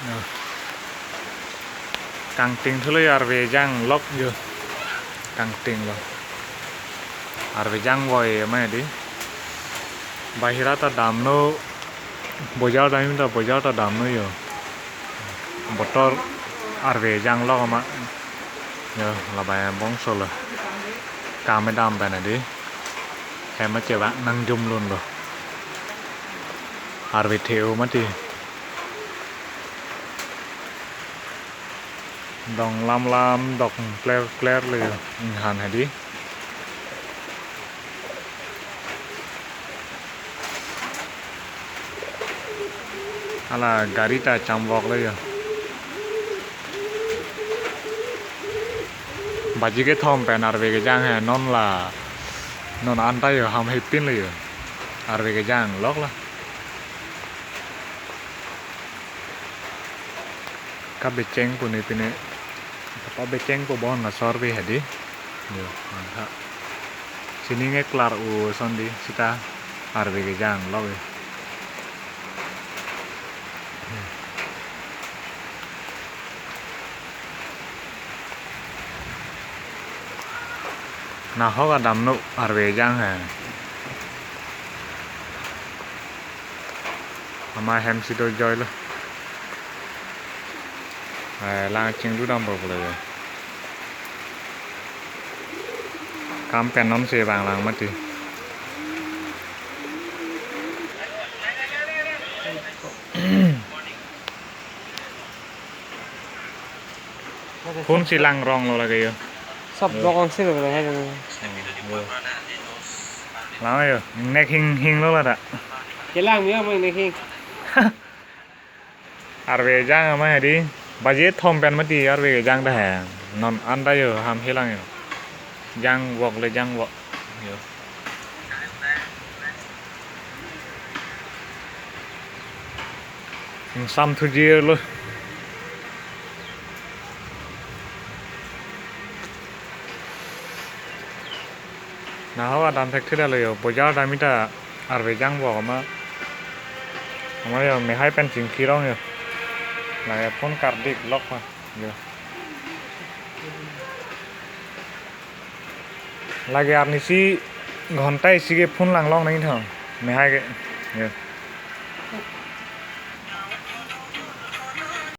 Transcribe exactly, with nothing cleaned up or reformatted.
Yo. Kangting thulo yo, arve jang lok yo. Kangting lo. Arve jang voi ma di. Bahira ta damno, bojar dam ta, bojar ta damno yo. Botor arve jang lok ma. Yo, labang bongso lo. Kam dam pen di. Hem ma cheva nangjum lun lo. Arve the-o mati. Dong lam lam dok kler kler le inghan hadi. Hala gari ta chamvok le yo. Baji kethom pen arve kejang he, non la, non anta yo ham hepin le yo. Arve kejang lok la. Kabecheng pu ne pine. Kabecheng pu bon la sorve hadi. Yo, mantha. Sining eklar u son di sita arve kejang lok yo. Nahok adamno arve jang he. Ama hem si do joi lo. Eh, lang chinglu dam bo pulo yo. Kam pen non si vang lang mati. Phone si lang rong lo lake yo. Sab blok ang sih lo, hai lo. Lang yo. Nek hing hing lo la ta. Kelang yo, mang nek hing. Arve jang ma hadi. Baji thom pen mati arve jang ta he. Non anta yo ham helang yo. Jang vok le jang vok. Yo. Sam thu jir lo. Nahok adam thek thila lo yo. Bojar dam ta arve jang vok ma. Ama yo mehai pen chingki rong yo. La ya phone kardik lok ma. Yo. Lake arnisi ghonta isi ke phone lang long nang thang. Mehai ke. Yo.